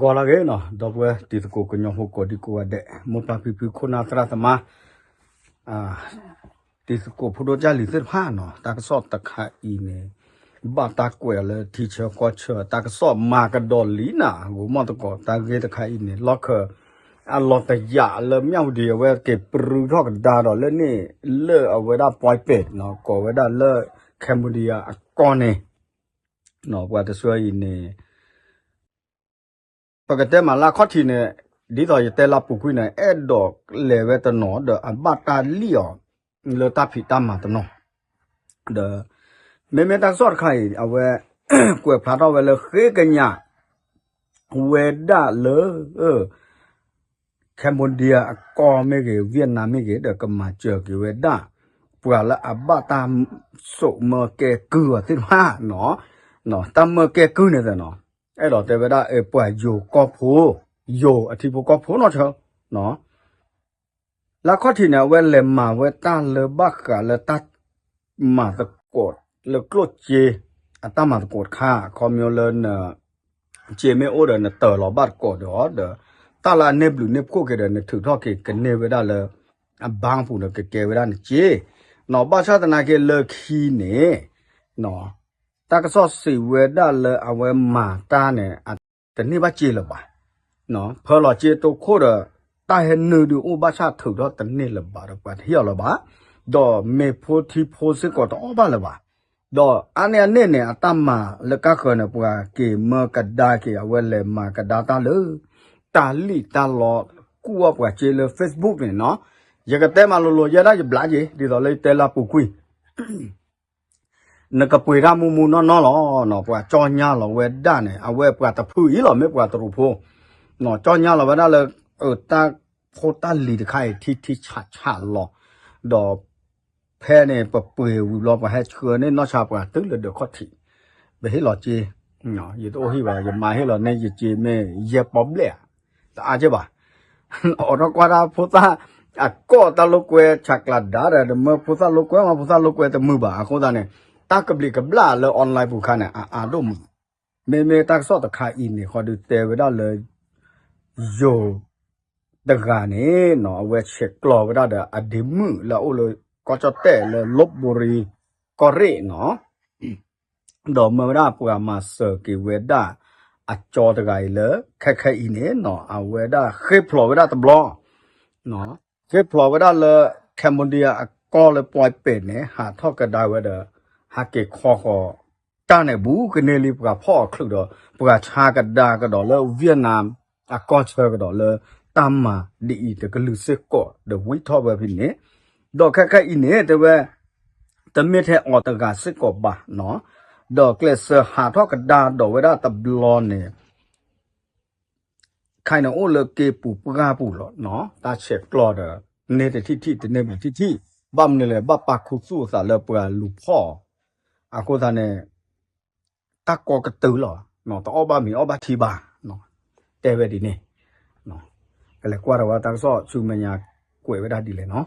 ပှၤလၢအဂ့ၤနီၤ ဒီပုၢ်ဝဲၢ်တံၤသကိးကညီဖိကိးဒံကိးဂၤဒဲး မိၢ်ပၢ်ဖံဖုခိၣ်နၢ်သရၣ်သမါ တံၤသကိးဖိဒိၣ်ကၢ်လံၤသ့ၣ်တဖၣ်နီၤ တၢ်ကစီၣ်တခါအံၤန့ၣ် ဘၣ်တၢ်ကွဲးအီၤလၢထံဆၢကီၢ်ဆၢ တၢ်ကစီၣ်မၤကဒီးလံနၤ ဂိၤမီၢ်သကိး တၢ်ဂ့ၢ်တခါအံၤန့ၣ် လီၢ်ခၢၣ် အလီၤတယာ်လၢ မြဝတီ အဝဲက့ၤပြူထီၣ်ကဒါဒီးလၢန့ၣ် လၢအဝဲဒၣ် ပွဲပဲာ် နီၤ ကိးဝဲဒၣ်လၢ Cambodia အကီၢ်န့ၣ် ပှၤတဆၢအံၤန့ၣ် ပကတဲမးလၢအခီၣ်ထံးန့ၣ် ဒ်သိးယတဲလၢပူၤကွံာ်န့ၣ် အဲၣ်ဒိးလဲၤဝဲတနီၤဒီးအဘၣ်တၢ်လံၣ်အီၤ လၢတၢ်ဖံးတၢ်မၤတနီၤ ဒီး မ့မ့ၢ်တၢ်ကစီၣ်တခါအံၤ အဝဲ ကွဲးဖျါထီၣ်ဝဲလၢဃ့ကညး ဝဲဒၣ်လၢ Cambodia အကီၢ်မ့ၢ်ဂ့ၤ Vietnam မ့ၢ်ဂ့ၤ ဒီးကမၤစၢၤက့ၤဝဲဒၣ် ပှၤလၢအဘၣ်တၢ်စိာ်မၢကဲကုၢ်အီၤသ့ၣ်တဖၣ်နီၤ တၢ်မၢကဲကုၢ်န့ၣ်သ့ၣ်နီၤ အဲၣ်ဒိးတဲဝဲဒၣ် ပှၤယိၤကီၢ်ဖိ ယိၤအထံဖိကီၢ်ဖိနီၢ်ဆၢ လၢအခီၣ်ထံးန့ၣ် အဝဲလဲၤမၤဝဲတၢ်လၢဘၣ်ဃးလၢတၢ် မၤသကိး လၢကျိၣ်စ့ အတၢ်မၤသကိးတခါ အခီပညီလၢန စ့မ့ၢ်အိၣ်ဒီးနတၢၤလီၤဘၣ်သကိးဒီးအီၤဒီး တၢ်လၢအန့ၢ်ဘျုးန့ၢ်ဖှိၣ်က့ၤဒီး နထုးထီၣ်က့ၤကန့ၢ်ဝဲဒၣ်လၢ အဘါပူၤဒီးကကဲဝဲဒၣ်နစ့ နီၤ ဘၣ်ဆၣ်သနာ်က့လၢခံန့ၣ် တၢ်ကစီၣ်စံးဝဲဒၣ်လၢအဝဲမၤတၢ်န့ၣ် တန့ၢ်ဘၣ်စ့လၢၤဘၣ် ဖၢလီၤစ့တိခိၣ်ဒီး တၢ်ဟဲနုာ်ဒုးအိၣ်ဘၣ်ဆၣ်ထုးထီၣ်တန့ၢ်လၢၤဘၣ်ဒီးပှၤတဟ့ၣ်အီၤလၢၤဘၣ် ဒီးမ့ၤဖိထံဖိစ့ၢ်ကီးတအီၣ်ဘၣ်လၢၤဘၣ် ဒီးအါန့ၢ်အန့ၣ်န့ၣ် အတၢ်မၤလၢကါဃၢၤန့ၣ် ပှၤက့ၤမၢကဒါက့ၤ အဝဲလဲၤမၤကဒါတၢ်လၢ တၢ်လံၣ်တၢ်လီ ကူၣ်အီၣ်ပှၤစ့လၢ Facebook န့ၣ်နီၤ ယကတဲမးလိၤလိၤ ယဲဒၣ်ယဘျးက့ၤ ဒ်သိးလၢယတဲလၢပူၤကွံာ် နကပှ့ၤတၢ်မူမူနီၢ်နီၢ်လီၤ. ပှၤကၠီညါလီၤဝဲဒၣ်န့ၣ် အဝဲပှၤတဖုအံၤလီၤ မ့ၢ်ပှၤတရူးဖိ ကၠီညါလီၤဝဲဒၣ်လၢ တၢ်ဖိတၢ်လံၤတခါအံၤ ထံထံဆးဆးလီၤ. ဒီးဖဲန့ၣ် ပပှ့ၤဝံၤဘျီ ပှၤဟဲဆှၢန့ၢ်နီၢ်ဆါပှၤတုၤလၢဒၢးခီၣ်ထံး ပဟ့ၣ်လီၤစ့ ယတအိၣ်ဟံၣ်ဘၣ် ယမၤဟ့ၣ်လီၤန့ၢ်ယစ့မ့ၢ်ယဲၢ်ပီဘျဲၣ်ဧါ တအါက့ဘၣ် အိးထီၣ်ကွၢ်တၢ်ဖိသၣ် အကီၢ်တၢ်လိာ်ကွဲဆးကျးဒါဒီး တမၢဖိသၣ်လိာ်ကွဲမး ဖိသၣ်လိာ်ကွဲတမုာ်ဘၣ် အဃိသတးန့ၣ် တၢ်ကဘျံးကဘျၣ်လၢ online ပူၤခါန့ၣ် အအါဒိၣ်မး မ့မ့ၢ်တၢ်ကစီၣ်တခါအံၤန့ၣ် ဃီဒုးတဲဝဲဒၣ်လၢ ယိၤ တဂၤန့ၣ်နီၤ အဝဲဆဲးကျိးဝဲဒၣ်ဒီးအဒ့မုၣ်လၢအအိၣ်လၢ ကီၢ်ကၠီၣ်တဲၣ်လၢ လီၣ်ဘိရံ ကီၢ်ရ့ၣ်နီၤ ဒီးမၢဝဲဒၣ်ပှၤမၤစၢၤက့ၤဝဲဒၣ် အကၠီတဂၤအံၤလၢ ခဲခဲအံၤန့ၣ်နီၤ အဝဲဒၣ်ဃ့ၢ်ဖျိးဝဲဒၣ်တဘျီ ဃ့ၢ်ဖျိးဝဲဒၣ်လၢ Cambodia အကီၢ်လၢ ပွဲပဲာ် န့ၣ် ဟးထီၣ်ကဒါဝဲဒီး ဟးက့ၤခီဃီၤ တၢ်န့ၣ်ဘူးကန့ၢ်လံပှၤဖီၣ်အီၤချုးဒီး ပှၤဆါကဒါကဒီးလၢ Vietnam အကီၢ်ဆၢကဒီးလၢ တၢ်မၤဒ်အံၤတကလုာ်စ့ၢ်ကီး ဒီးဝံထီၣ်ဝဲဖဲန့ၣ် ဒီးခဲခဲအံၤန့ၣ် တဲဝဲ တမ့ၢ်ထဲအီၤတဂၤစ့ၢ်ကီးဘၣ်နီၤ ဒီးကျဲးစၢးဟးထီၣ်ကဒါဒီးဝဲဒၣ်တဘျီန့ၣ် ခဲအံၤန့ၣ်အိၣ်လၢက့ၤပူၤပှၢ်ပူၤလီၤနီၤ တၢ်ဆဲးကျိးဒီး န့ၢ်တထံၣ်ထံၣ်တန့ၢ်ဘၣ်ထံၣ်ထံၣ် ဘၣ်မနုၤလဲၣ် ဘၣ်ပာ်ခူသူၣ်အသးလၢပှၤလူၤဖီၣ်အီၤ အဃိသတးန့ၣ် တၢ်ကီကတုၤလီၤ တအီၣ်ဘၣ်မ့ၤအီၣ်ဘၣ်ထံဘၣ် တဲဝဲဒ်န့ၣ် ကလဲၤကွၢ်ဒီးဝဲတၢ်ကစီၣ်ဆူမဲာ်ညါကွဲးဝဲဒၣ်ဒ်လဲၣ်နီၤ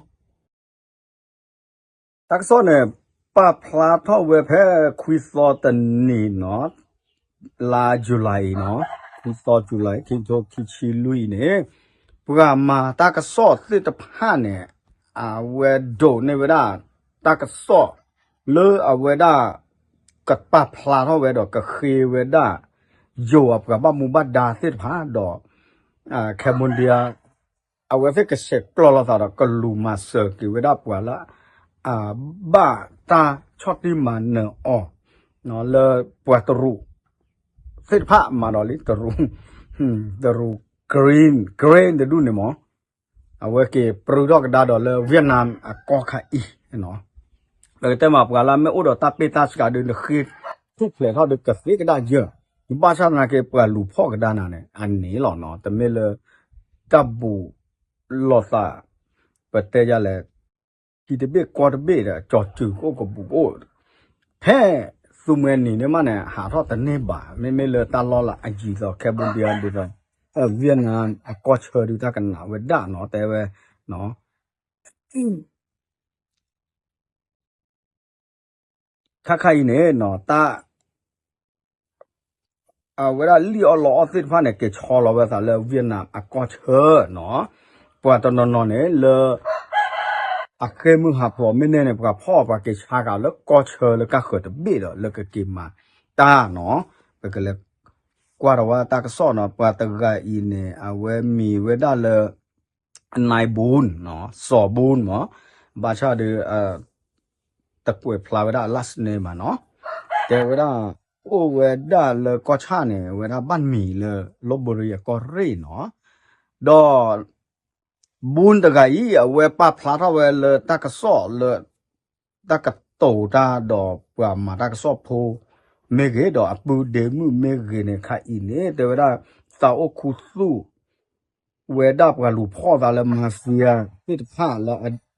တၢ်ကစီၣ်န့ၣ် ပာ်ဖျါထီၣ်ဝဲဖဲခွံသီတနံၤနီၤ လါ July အံၤနီၤ ခွံသီ July ခံကထိခံဆံလွံၢ်အံၤန့ၣ် ပှၤမၤတၢ်ကစီၣ်သ့ၣ်တဖၣ်န့ၣ် အဝဲဒိးန့ၢ်ဝဲဒၣ် တၢ်ကစီၣ်လၢအဝဲဒၣ် ကပာ်ဖျါထီၣ်ဝဲဒီးကဃ့ဝဲဒၣ် ယိၤအပှၤဘၣ်မူဘၣ်ဒါသ့ၣ်တဖၣ်ဒီး Cambodia အဝဲသ့ၣ်ကဆဲးကျိးလိာ်သးဒီးကလူၤမၤစၢၤက့ၤဝဲဒၣ်ပှၤလၢ အဘၣ်တၢ်ဆီၣ်တံၢ်မၤနၢၤအီၤ လၢပှၤတရူး သ့ၣ်တဖၣ်မၤဒီးလံ တရူး တရူး green green တဒူၣ်န့ၣ်မး အဝဲက့ၤပြူထီၣ်ကဒါဒီးလၢ Vietnam အကီၢ်ခါအံၤ ပကတဲမးပှၤလၢမ့ၢ်အိၣ်ဒီးတၢ်ပ့ၢ်တၢ်ဆှးဒုး နဃ့ထူၣ်ဖျဲးထီၣ်ဒုးကသ့ကဒါယၢၢ် ဘၣ်ဆၣ်သနာ်က့ပှၤလူၤဖီၣ်ကဒါနၤန့ၣ် အန့ၣ်လီၤနီၤ တမ့ၢ်လၢ တၢ်ဘူးလိာ်သး ပတဲယၤလဲၣ် ထံတဘ့ၣ်ကီၢ်တဘ့ၣ်ဒီး ကၠီၤစုၤကအိၣ်ကဘူးကအိၣ် ဖဲသူမှဲနံၤန့ၣ်မးန့ၣ် ဟးထီၣ်တန့ၢ်ဘၣ် မ့မ့ၢ်လၢတၢ်လီၢ်လၢအယံၤသိး Cambodia ဒ်သိး Vietnam အကီၢ်ဆၢဒုးတၢ်ကနၣ်ဝဲဒၣ်နီၤ တဲဝဲ ခါခါအံၤန့ၣ်နီၤ တၢ် အဝဲဒၣ်လံၣ်အီၣ်လီအီၣ်သ့ၣ်တဖၣ်န့ၣ် က့ၤဆီလီၤဝဲသးလၢ Vietnam အကီၢ်ဆၢနီၤ. ပှၤတနီၤနီၤန့ၣ်လၢ အဃ့ၢ်မုၢ်ဟးဖျိးမ့ၢ်န့ၢ်န့ၣ် ပှၤဖီၣ်ပှၤက့ၤဆါဃာ်လၢကီၢ်ဆၢလၢကါဃၢၤတဘ့ၣ်ဒီး လၢကက့ၤမၤတၢ်နီၤ. ပကလဲၤကွၢ်ဒီးဝဲတၢ်ကစီၣ်နီၤ, ပှၤတဂၤအံၤန့ၣ် အဝဲမံၤဝဲဒၣ်လၢ နၢၣ်ဘူၣ်နီၤ, စီၤဘူၣ်မး, ဘၣ်ဆၣ်ဒီး တကွဲးဖျါဝဲဒၣ်အ last name ဘၣ်နီၤ. တဲဝဲဒၣ် အိၣ်ဝဲဒၣ်လၢကီၢ်ဆၣ်န့ၣ် ဝဲဒၣ်ဘၣ်မံၤလၢ လီဘိရံအကီၢ်ရ့ၣ်နီၤ. ဒီး ဘူၣ်တဂၤအံၤ အဝဲပာ်ဖျါထီၣ်ဝဲလၢတၢ်ကစီၣ်လၢ တၢ်ကတိၤတၢ်ဒီးပှၤမၤတၢ်ကစီၣ်ဖိမ့ၢ်ဂ့ၤ ဒီးအပုၢ်ဒ့မုၣ်မ့ၢ်ဂ့ၤန့ၣ် ခါအံၤန့ၣ် တဲဝဲဒၣ် သးအိၣ်ခူသူၣ် ဝဲဒၣ်ပှၤလူၤဖီၣ်သးလၢ mafia သ့ၣ်တဖၣ်လၢ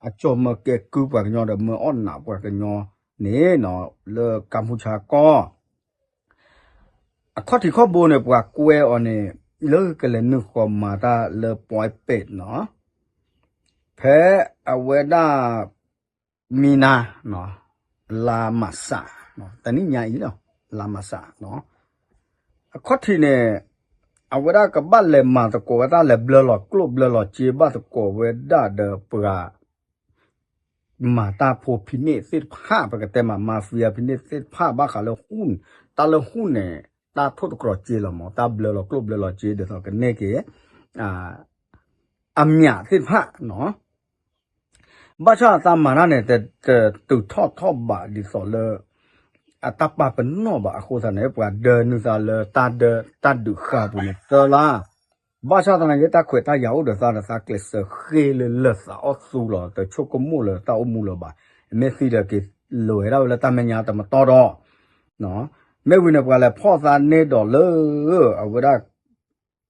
အကၠီၣ်မၢကဲကုၢ်ပှၤကညီဒီး မၢအီၣ်နးပှၤကညီန့ၣ်နီၤ လၢကၢ်မူဆါကီၢ် အခီၣ်ထံးခီၣ်ဘိန့ၣ် ပှၤကွဲအီၤန့ၣ် လၢကလဲၤနုာ်ဃီၤမၤတၢ်လၢ ပွဲးပဲးနီၤ, ဖဲအဝဲဒၣ် မံၤနၤ, လါမးစး, တနံၣ်ညါအံၤလီၤ, လါမးစး, အခီၣ်ထံးန့ၣ် အဝဲဒၣ်ကဘၣ်လဲၤမၤသကိးဝဲဒၣ်လဲၤဘျၢလီၤကျိၣ်ဘျၢလီၤစ့ဘၣ်သကိးဝဲဒၣ်ဒီးပှၤ မၤတၢ်ဖိဖံးန့ၢ်သ့ၣ်တဖၣ် ပကတဲမး mafia ဖံးန့ၢ်သ့ၣ်တဖၣ် ဘၣ်ဃးလၢ တၢ်လၢ ဟူၣ်န့ၣ် တၢ်ထိၣ်သတြီၤစ့လီၤမး တၢ်ဘျၢလီၤကျိၣ်ဘျၢလီၤစ့ ဒ်သိးကန့ၢ်က့ၤ အမျးသ့ၣ်တဖၣ်နီၤ. ဘၣ်ဆၣ်အသးမၤတၢ်န့ၣ် တတုၤထီၣ်ထီၣ်ဘးဒ်သိးလၢ အတၢ်ပာ်ပနီၣ်ဘၣ်အဃိသတးန့ၣ် ပှၤဒၢနုာ်သးလၢတၢ်ဒၢတၢ်ဒုးဃာ်ပူၤန့ၣ်သၢလါ, ဘၣ်ဆၣ်သနာ်က့ တၢ်ခွဲးတၢ်ယာ်အိၣ်ဒီးသးဒီး သးကျဲးစၢးဃ့လၢလၢၢ်သးအီၣ်သူလီၤ တဆိကမိၣ်လၢတၢ်အိၣ်မူလၢၤဘၣ်, မ့ၢ်သံဒီးက့ၤလဲၤဝဲဒၣ်ဝဲလၢတၢ်မဲာ်ညါတမတီၢ်ဒီး မ့ၢ်ဝံၤန့ၣ် ပှၤလဲၤဖီၣ်သးန့ၢ်ဒီးလၢ အဝဲဒၣ်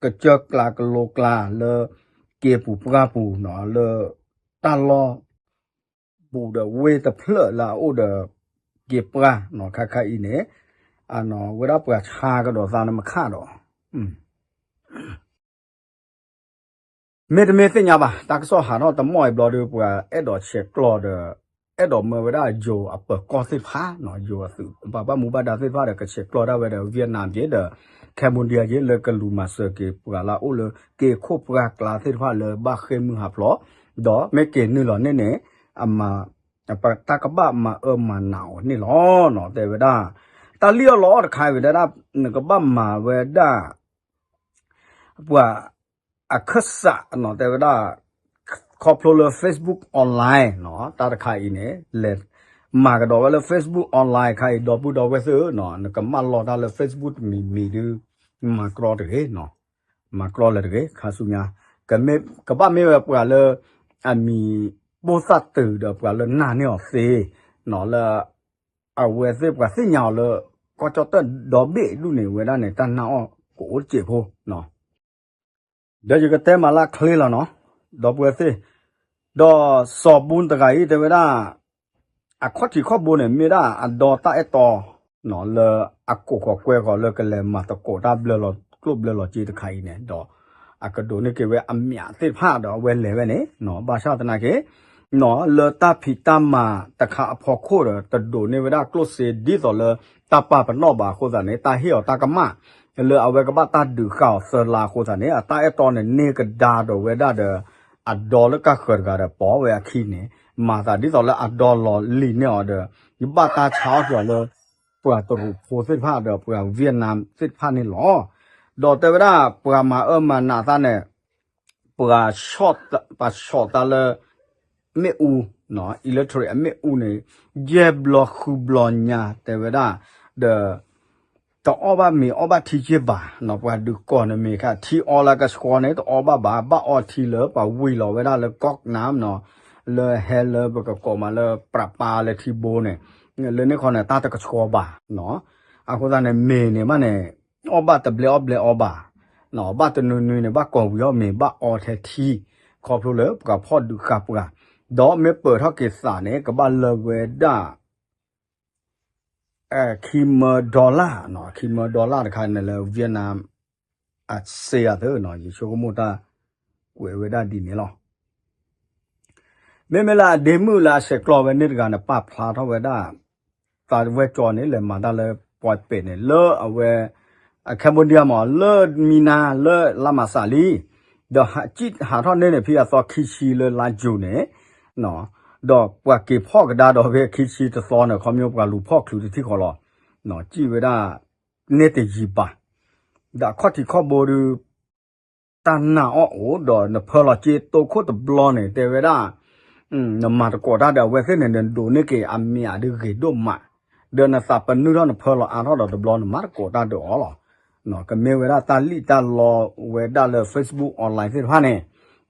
ကစၢၢ်ကျါကလိကျါလၢ က့ၤပူၤပှၢ်ပူၤနီၤ လၢ တၢ်လီၢ် ဘူးဒီးဝ့ၢ်တဖျၢၣ်လၢအအိၣ်ဒီး က့ၤပှၢ်နီၤ ခါခါအံၤန့ၣ် အဝဲဒၣ်ပှၤဆါကဒီးသးန့ၣ်မခါဒီး မ့တမ့ၢ်သ့ၣ်ညါဘၣ် တၢ်ကစီၣ်ဟးထီၣ်တမီၢ်အံၤဘျီဒီး ပှၤအဲၣ်ဒိးဆဲးကျိးဒီး အဲၣ်ဒိးမၢဝဲဒၣ်ယိၤအပၢၤကီၢ်သ့ၣ်တဖၣ်နီၤ ယိၤအသုးပာ်ဘၣ်မူဘၣ်ဒါသ့ၣ်တဖၣ်ဒီး ကဆဲးကျိးဒၣ်ဝဲဒီး Vietnam က့ၤဒီး Cambodia က့ၤ လၢကလူၤမၤစၢၤက့ၤပှၤလၢအအိၣ်လၢက့ၤခိၣ်ပှၢ်ကျါသ့ၣ်တဖၣ်လၢဘၣ်ဃ့ၢ်မုၢ်ဟးဖျိး, ဒီးမ့ၢ်က့ၤနုာ်လီၤန့ၣ်န့ၣ် အမၤ တၢ်ကဘၣ်မၤအၢမၤနးအီၤန့ၣ်လီၤနီၤ တဲဝဲဒၣ် တၢ်လံၣ်အီၣ်လီအီၣ်တခါအံၤဝဲဒၣ် နကဘၣ်မၤဝဲဒၣ် ပှၤ အခၢၣ်စးနီၤ တဲဝဲဒၣ် ခီဖျိလၢ Facebook online နီၤ တၢ်တခါအံၤန့ၣ် လဲၤမၤကဒီးဝဲလၢ Facebook online ခါအံၤ ဒီပုၢ်ဒီဝဲၢ်သ့ၣ်ဧၢနီၤ နကမၢလီၤတၢ်လၢ Facebook တမံၤမံၤဒု မၤကြီတဂ့ၤနီၤ မၤကြီလၢၤတဂ့ၤ ခါဆူညါ ကဘၣ်မ့ၢ်ဝဲပှၤလၢ အမံၤပိၢ်သၣ်တုၤဒီးပှၤလၢနာ်န့ၢ်အီၤသ့ နီၤ လၢ အဝဲသ့ၣ်ပှၤသ့ၣ်ညါအီၤလၢ ကီၢ်ကၠီၣ်တၢၣ်ဒီဘ့ၣ်ဒူၣ်န့ၣ် ဝဲဒၣ်န့ၣ် တၢ်နာ်အီၤကအိၣ်တစဲးဖိနီၤ ဒီးယကတဲမးလၢချ့လီၤနီၤ ဒီပုၢ်ဝဲၢ်သ့ၣ်, ဒီးစီၤဘူၣ်တဂၤအံၤတဲဝဲဒၣ် အခီၣ်ထံးခီၣ်ဘိန့ၣ် မ့ၢ်ဒၣ်အဒီတၢ်အဲၣ်တီ လၢအကိးဃီၤကွဲဃီၤလၢကလဲၤမၤသကိးတၢ်ဘျၢလီၤကျိၣ်ဘျၢလီၤစ့တခါအံၤန့ၣ် ဒီးအကဒိးန့ၢ်က့ၤဝဲအမျးသ့ၣ်တဖၣ်ဒီးအဝဲလဲၤဝဲန့ၣ် ဘၣ်ဆၣ်သနာ်က့ လၢတၢ်ဖံးတၢ်မၤတခါအဖီခိၣ်ဒီး တဒိးန့ၢ်ဝဲဒၣ်ကျိၣ်စ့ဒ်သိးလၢ တၢ်ပာ်ပနီၣ်ဘၣ်အဃိသတးန့ၣ် တၢ်ဟ့ၣ်အီၤတၢ်ကမၣ် လၢအဝဲကဘၣ်တၢ်ဒုးဃာ်အီၤသၢလါအဃိသတးန့ၣ် အတၢ်အဲၣ်တီန့ၣ် န့ၢ်ကဒါဒီးဝဲဒၣ်ဒီး အဒီလၢကါဃၢၤတဂၤဒီးပိာ်ဝဲအခံန့ၣ် မၤသးဒ်သိးလၢအဒီလီၤလံာ်န့ၢ်အီၤဒီး ယဘၣ်တၢ်ဆါအီၣ်က့ၤအီၤလၢ ပှၤတရူးဖိသ့ၣ်တဖၣ်ဒီးပှၤ Vietnam သ့ၣ်တဖၣ်န့ၣ်လီၤ. ဒီးတဲဝဲဒၣ် ပှၤမၤအၢမၤနးသးန့ၣ် ပှၤ ပှၤဆီၣ်သးလၢ မ့ၣ်အူ, electric အမ့ၣ်အူန့ၣ် ယဲၢ်ဘျီဃုဘျီညါတဲဝဲဒၣ်, ဒီး တအီၣ်ဘၣ်မ့ၤအီၣ်ဘၣ်ထံယဲၢ်ဘး, ပှၤဒုးကိးန့ၣ်မ့ၢ်ခါ ထံအီလၢကဆှီန့ၣ် တအီၣ်ဘၣ်ဘၣ်, ဘၣ်အီထံလၢပှၤဝံၤလီၤဝဲဒၣ်လၢကီၢ်နၢ်နီၤ, လၢဟဲလၢပကကိးမးလၢပြးပါလၢထံဘိန့ၣ်, လၢန့ၣ်ခီန့ၣ် တၢ်တကဆှီဘၣ်နီၤ, အဃိသတးန့ၣ် မ့ၤန့ၣ်ဘၣ်န့ၣ် အီၣ်ဘၣ်တဘျဲအီၣ်ဘျဲအီဘၣ်, ဘၣ်တနွံနွံန့ၣ် ဘၣ်ကိးဝံၤအီၣ်မ့ၤ ဘၣ်အီထဲထံ, ခီဖျိလၢပှၤဖီၣ်ဒုးဃာ်ပှၤ, ဒီးမ့ၢ်ပၢၢ်ထီၣ်က့ၤသးန့ၣ် ကဘၣ်လၢဝဲဒၣ် ခံမၢ dollar, ခံမၢ dollar တခါန့ၣ်လၢ Vietnam အစ့အသၢနီၤ, ယဆိကမိၣ်တၢ်ကွဲးဝဲဒၣ်ဒ်န့ၣ်လီၤ. မ့မ့ၢ်လၢအဒ့မုၣ်လၢအဆဲးကျိးဝဲန့ၣ်တဂၤန့ၣ် ပာ်ဖျါထီၣ်ဝဲဒၣ် သးဝဲကၠီန့ၣ် လဲၤမၤတၢ်လၢ ပွဲးပဲးန့ၣ် လၢအဝဲ Cambodia မ့ၢ်လၢမံနါလၢလါမးစးလံ, ဒီးစံၣ်ဟးထီၣ်န့ၢ်န့ၣ် ဖဲအသီခံဆံလၢလါယူၤန့ၣ်, ဒီးပှၤက့ၤဖီၣ်ကဒါဒီးဖဲခံဆံတသီန့ၣ် ခီဖျိပှၤလူၤဖီၣ်ချုးတထံၣ်ဃီလီၤ, စံၣ်ဝဲဒၣ် န့ၢ်တယံာ်ဘၣ်, ဒီးအခီၣ်ထံးခီၣ်ဘိဒီး တၢ်နာ်အီၣ်အိၣ်ဒီးနဖၢလီၤက့တိခိၣ်တဘျီန့ၣ် တဲဝဲဒၣ် နမၤတကိးတၢ်ဒီးအဝဲသ့ၣ်န့ၣ် နဒိးန့ၢ်က့ၤအမံၤအဒုးဂ့ၤဒိၣ်မး, ဒီးနသးပနုၢ်ထီၣ်နဖၢလီၤအါထီၣ်ဒီးတဘျီနမၤတကိးတၢ်ဒီးအီၤလီၤ. ကမ့ၢ်ဝဲဒၣ်တၢ်လံၣ်တၢ်လီဝဲဒၣ်လၢ Facebook online သ့ၣ်တဖၣ်န့ၣ်,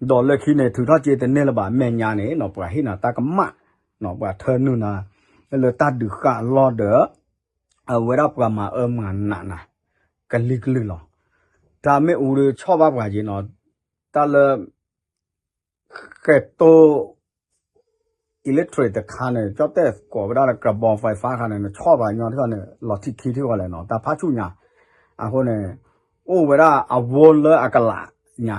ဒီးလၢခံန့ၣ် ထုးထီၣ်က့တန့ၢ်လၢၤဘၣ် မဲာ်ညါန့ၣ် ပှၤဟ့ၣ်နၤတၢ်ကမၣ်, ပှၤထၢနုာ်နၤ လၢတၢ်ဒုးဃာ်အလီၢ်ဒီး အဝဲဒၣ်ပှၤမၤအၢမၤနးနၤ ကလံၤကလုာ်လီၤ. တၢ်မ့ၣ်အူဒီးဆီၣ်ဘၣ်ပှၤက့ၤနီၤ, တၢ်လၢ ဃဲၤတိ electric တခါန့ၣ် ကၠီၣ်တဲၣ်ကိးဝဲဒၣ်လၢ ကဘီ fiber ခါန့ၣ် နဆီၣ်ဘၣ်ညီထံၣ်ဃီန့ၣ် လီၤထံခံထံၣ်ဃီလဲၣ်နီၤ တၢ်ဖးဆူၣ်ညါ, အဃိန့ၣ် အိၣ်ဝဲဒၣ်အဝီလၢအကလးညါ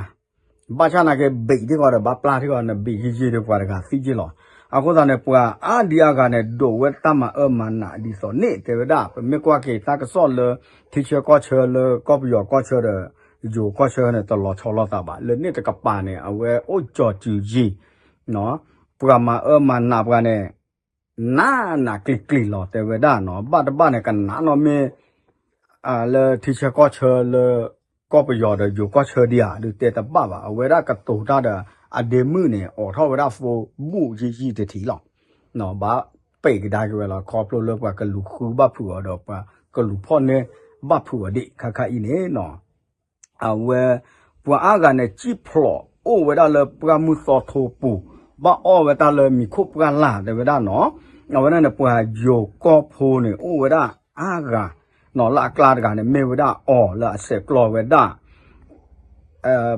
ဘၣ်ဆၣ်နာ်က့ ဘံးထံၣ်ဃီဒီး ဘၣ်ပျၢ်ထံၣ်ဃီန့ၣ် ဘံးယံာ်ယံာ်ဒီးပှၤတဂၤသံက့လီၤ. အဃိသတးန့ၣ် ပှၤအါဒံအါဂၤန့ၣ် ဒိးဝဲတၢ်မၤအၢမၤနးဒ်သိးန့ၣ် တဲဝဲဒၣ် ပမ့ၢ်ကွၢ်က့ၤတၢ်ကစီၣ်လၢ ထံဆၢကီၢ်ဆၢလၢကီၢ်ပယီၤကီၢ်ဆၢဒီး ယိၤကီၢ်ဆၢန့ၣ် တလီၤဆီလိာ်သးဘၣ်. လၢန့ၣ်တကပၤန့ၣ် အဝဲအိၣ်ကၠီၤစုၤယံၤ ပှၤမၤအၢမၤနးပှၤန့ၣ် နးနးကျံၤကျံၤလီၤ တဲဝဲဒၣ်နီၤ. ဘၣ်တဘၣ်န့ၣ် ကနးနီၢ်မ့ၢ် လၢထံဆၢကီၢ်ဆၢလၢ ကီၢ်ပယီၤဒီးယိၤကီၢ်ဆၢဒံးဧါ ဒုးတဲတဘၣ်ဘၣ်. အဝဲဒၣ်ကတိၤတၢ်ဒီး အဒ့မုၣ်န့ၣ် အိးထီၣ်ဝဲဒၣ် Facebook ယံာ်ယံာ်တထံးလီၤ. ဘၣ်ပဲာ်ကဒါက့ၤဝဲလီၤ ခီဖျိလၢပှၤကလူၤဃုဘၣ်ဖုးအီၤဒီး ပှၤကလူၤဖီၣ်န့ၢ်ဘၣ်ဖုးအီၤဒံး ခါခါအံၤန့ၣ်နီၤ အဝဲ ပှၤအါဂၤန့ၣ် စံၣ်ဖျိးအိၣ်ဝဲဒၣ်လၢပှၢ်မုၢ်သီထိပူၤ ဘၣ်အီၣ်ဝဲတၢ်လၢမံၤခိၣ်ပှၢ်လၢ် တဲဝဲဒၣ်နီၤ. အဝဲဒၣ်န့ၣ် ပှၤယိၤကီၢ်ဖိန့ၣ် အိၣ်ဝဲဒၣ်အါဂၤနီၤ လၢအကျါတဂၤန့ၣ် မ့ၢ်ဝဲဒၣ်အီၤလၢအဆဲးကျိးဝဲဒၣ်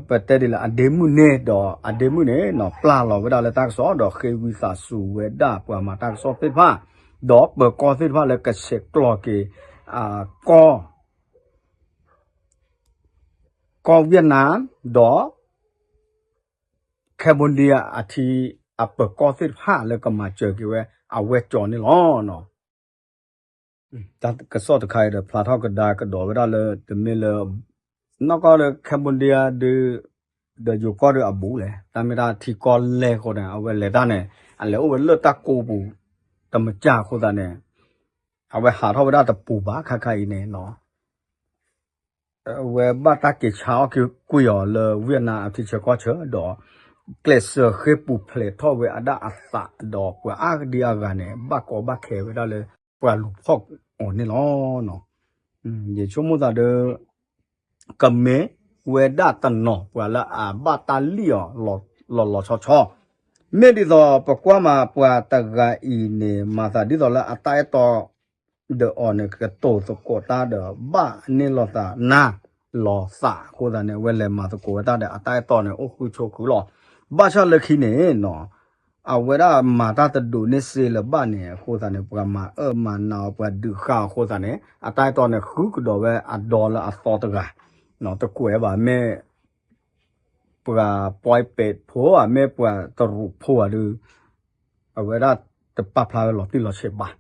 ပတဲဒ်လဲၣ် အဒ့မုၣ်န့ၣ်ဒီး အဒ့မုၣ်န့ၣ်နီၤ ပျၢ်လီၤဝဲဒၣ်လၢတၢ်ကစီၣ်ဒီး ဃ့ဝံသးစူၤဝဲဒၣ်ပှၤမၤတၢ်ကစီၣ်သ့ၣ်တဖၣ် ဒီးပၢၤကီၢ်သ့ၣ်တဖၣ်လၢကဆဲးကျိးက့ၤ ကီၢ် ကီၢ်ဝ့ၢ်နါ ဒီး Cambodia အထံအပၢၤကီၢ်သ့ၣ်တဖၣ်လၢကမၤစၢၤက့ၤဝဲ အဝဲကၠီၤန့ၣ်လီၤ. တၢ်ကစီၣ်တခါအံၤဒီး ဖျါထီၣ်ကဒါကဒီးဝဲဒၣ်လၢ တမ့ၢ်လၢ နီၢ်ကီၢ်ဒီး Cambodia ဒီး ဒီးယိၤကီၢ်ဒီးအဘူးလဲၣ် တၢ်မ့ၢ်တၢ်ထံကီၢ်လဲၢ်အဃိန့ၣ် အဝဲလဲၤတၢ်န့ၣ် အလဲၤအိၣ်ဝဲလၢတၢ်ကိးပူၤ တမကၢ်အဃိသတးန့ၣ် အဝဲဟးထီၣ်ဝဲဒၣ်တပူၤဘၣ် ခါခါအံၤန့ၣ်နီၤ အဝဲဘၣ်တၢ်က့ၤဆါအီၣ်က့ၤကွံာ်အီၤလၢ ဝ့ၢ်နါအထံဆၢကီၢ်ဆၢဒီး ကျဲးစၢးဃ့ပူၤဖျဲးထီၣ်ဝဲအဒၣ်အသးဒီး ပှၤအါဒံအါဂၤန့ၣ် ဘၣ်ကီဘၣ်ခဲဝဲဒၣ်လၢ ပှၤလူၤဖီၣ်အီၤန့ၣ်လီၤ. ယဆိကမိၣ်သးဒီး ကမ့ၢ်ဝဲဒၣ်တနီၤ ပှၤလၢအဘၣ်တၢ်လံၣ်အီၤ လီၤလီၤဆီဆီ မ့ၢ်ဒ်သိးပကွၢ်မး ပှၤတဂၤအံၤန့ၣ် မၤသးဒ်သိးလၢအတၢ်အဲၣ်တီ ဒီးအီၤန့ၣ် ကတိၤသကိးတၢ်ဒီး ဘၣ်န့ၢ်လိာ်သးနၤ လီၤသးအဃိသတးန့ၣ် အဝဲလဲၤမၤသကိးဝဲတၢ်ဒီး အတၢ်အဲၣ်တီန့ၣ် အိၣ်ဃုဆိးဃုလီၤ. ဘၣ်ဆၣ်လၢခံန့ၣ်နီၤ အဝဲဒၣ်မၤတၢ်တဒိးန့ၢ်စ့လၢၤဘၣ်န့ၣ် အဃိသတးန့ၣ် ပှၤမၤအၢမၤနးအီၤ ပှၤဒုးဃာ်အီၤအဃိသတးန့ၣ် အတၢ်အဲၣ်တီန့ၣ် ဃုကဒီးဝဲအဒီလၢအသီတဂၤ တကွဲးဘၣ် မ့ၢ် ပှၤ ပွဲပဲးဖိဧါ မ့ၢ်ပှၤတရူးဖိဧါဒီး အဝဲဒၣ်တပာ်ဖျါဝဲလီၤတံၢ်လီၤဆဲးဘၣ်.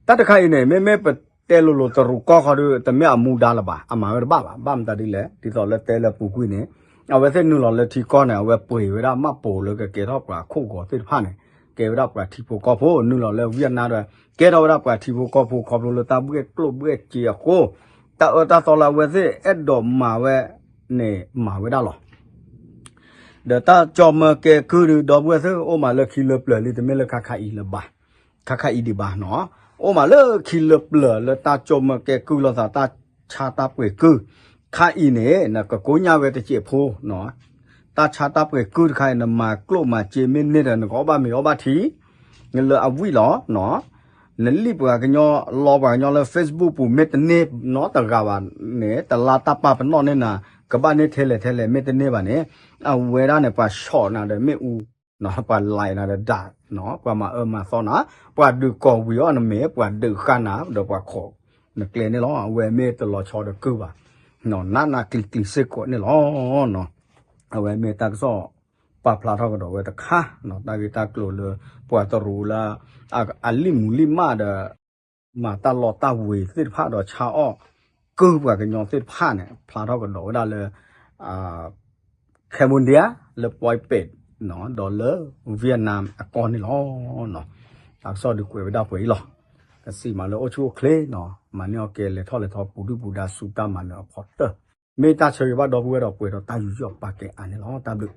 တၢ်တခါအံၤန့ၣ် မ့မ့ၢ်ပတဲလိၤလိၤတရူးကီၢ်ခီဒီး တမ့ၢ်အမူဒါလၢၤဘၣ် အမၤဝဲတဘၣ်ဘၣ်. ဘၣ်မတၤဒ်လဲၣ် ဒ်သိးလၢတဲလၢပူၤကွံာ်န့ၣ် အဝဲသ့ၣ်နုာ်လီၤလၢထံကီၢ်န့ၣ် အဝဲပှ့ၤဝဲဒၣ်မၣ်ပိာ်လၢကကဲထီၣ်ပှၤခိၣ်ဂီၤသ့ၣ်တဖၣ်န့ၣ် ကဲဝဲဒၣ်ပှၤထံဖိကီၢ်ဖိ နုာ်လီၤလၢဝံယၣ်နါဒီး ကဲထီၣ်ဝဲဒၣ်ပှၤထံဖိကီၢ်ဖိ ခီဖျိလၢတၢ်ဘှဲၣ်ကျိၣ်ဘှဲၣ်စ့အဃိ တၢ်အၢတၢ်သီလၢအဝဲသ့ၣ်အဲၣ်ဒိးမၤဝဲန့ၣ် မၤဝဲဒၣ်လီၤ. ဒီးတၢ်ကၠီၣ်မၢကဲကုၢ်ဒီး ဒီပုၢ်ဝဲၢ်သ့ၣ် အိၣ်မးလၢခံလၢပျၢၤလံ တမ့ၢ်လၢခါခါအံၤလၢၤဘၣ်, ခါခါအံၤဒံးဘၣ်နီၤ, အိၣ်မးလၢခံလၢပျၢၤလၢတၢ်ကၠီၣ်မၢကဲကုၢ်လိာ်သး တၢ်ဆါတၢ်ပှ့ၤကုၢ်, ခါအံၤန့ၣ် နကကိညၣ်ဝဲတစဲးဖိနီၤ, တၢ်ဆါတၢ်ပှ့ၤကုၢ်တခါအံၤ နမၤကျိၣ်မၤစ့မ့ၢ်န့ၢ်ဒီး နကအီၣ်ဘၣ်မ့ၤအီၣ်ဘၣ်ထံ လၢအဝံၣ်လီၤနီၤ, နလံၣ်ပှၤကညီ လီပှၤကညီလၢ Facebook ပူၤ မ့ၢ်တန့ၢ်နီတဂၤဘၣ်န့ၣ် တလါတၢ်ပာ်ပနီၣ်န့ၢ်နၤ ကဘၣ်န့ၢ်ထဲလဲၣ်ထဲလဲၣ် မ့ၢ်တန့ၢ်ဘၣ်န့ၣ် အဝဲဒၣ်န့ၣ် ပှၤဆီၣ်နၤဒီးမ့ၣ်အူ, ပှၤလဲၤနၤဒီးဒၣ်, ပှၤမၤအၢမၤသီနၤ, ပှၤဒုးကိးဝံၤအီၣ်နမဲာ် ပှၤဒုးဃာ်နၤဒီးပှၤခိးနကျဲန့ၣ်လီၤ. အဝဲမ့ၢ်တလီၤဆီဒီးကုၢ်ဘၣ်, နးနးကျံၤကျံၤစ့ၢ်ကီးန့ၣ်လီၤ. အဝဲမ့ၢ်တၢ်ကစီၣ် ပာ်ဖျါထီၣ်ကဒီးဝဲတခါ, တၢ်ဂ့ၢ်တၢ်ကျိၤလၢ ပှၤတရူးလၢ အလံၣ်မူၤလံၣ်မၢ်ဒီး မၤတၢ်လီတၢ်ဝ့ၤသ့ၣ်တဖၣ်ဒီးဆါအီၣ် ကလုာ်ဒူၣ်ကလုာ်ဒူၣ်လၢအကုၢ်ပှၤကညီသ့ၣ်တဖၣ်န့ၣ် ဖျါထီၣ်ကဒီးဝဲဒၣ်လၢ Cambodia လၢ ပွဲးပ့း ဒီးလၢ Vietnam အကီၢ်န့ၣ်လီၤ. တၢ်ကစီၣ်ဒုးကွဲးဝဲဒၣ်ပှဲၤအံၤလီၤ. ကစံးမးလၢအိၣ်ဆူၣ်အိၣ်ချ့နီၤ မၤန့ၢ်အီၣ်ကဲ လဲၤထီၣ်လဲၤထီ ပူၤဒုၣ်ပူၤဒါ ဆူတၢ်မၤနၢၤအဖီတၢၢ် မ့ၢ်တၢ်ဆၢဂ့ၤဘၣ်ဒီပုၢ်ဝဲၢ်ဒီး ပှဲၤဒီးတၢ်ယူးယီၣ်ပာ်ကဲအါန့ၣ်လီၤ. တၢ်ဘျုး